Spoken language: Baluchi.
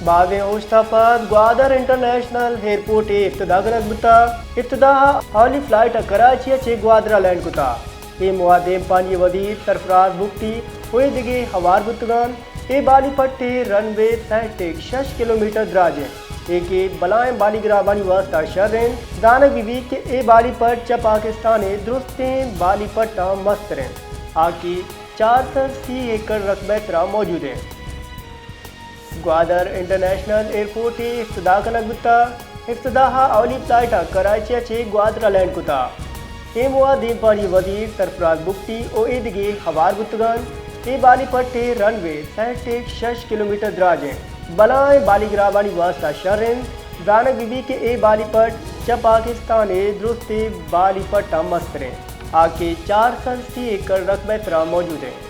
بازیں اوشت ءَ پد گوادر انٹرنیشنل ایئرپورٹ ءِ افتتاح کنگ بوتگ۔ افتتاح ءَ اولی فلائٹ ءَ کراچی ءَ چہ گوادر ءَ لینڈ کتگ۔ اے موہ ءَ دیمپانی وزیر سرفراز بگٹی ءُ اے دگہ ہوار بوتگ اَنت۔ اے بالی پٹ ءِ رن وے سئے ٹک شش کلومیٹر دراج اِنت، اے کہ بلاہیں بالی گرابانی واستہ شر اِنت۔ زانگ بہ بیت کہ اے بالی پٹ چہ پاکستان ءِ درستیں بالی پٹاں مستر اِنت، آ کہ چار سد سی ایکڑ رقبہ ءِ ترا موجود اِنت۔ گوادر انٹرنیشنل ایئرپورٹ ءِ افتتاح کنگ بوتگ۔ افتتاح ءَ اولی فلائٹ ءَ کراچی ءَ چہ گوادر ءَ لینڈ کتگ۔ اے موہ ءَ دیمپانی وزیر سرفراز بگٹی ءُ اے دگہ ہوار بوتگ اَنت۔ اے بالی پٹ ءِ رن وے سئے ٹک شش کلومیٹر دراج اِنت، بلاہیں بالی گرابانی واستہ شر اِنت۔ زانگ بہ بیت کہ اے بالی پٹ چہ پاکستان ءِ درستیں بالی پٹاں مستر اِنت، آ کہ چار سد سی ایکڑ رقبہ ءِ ترا موجود اِنت۔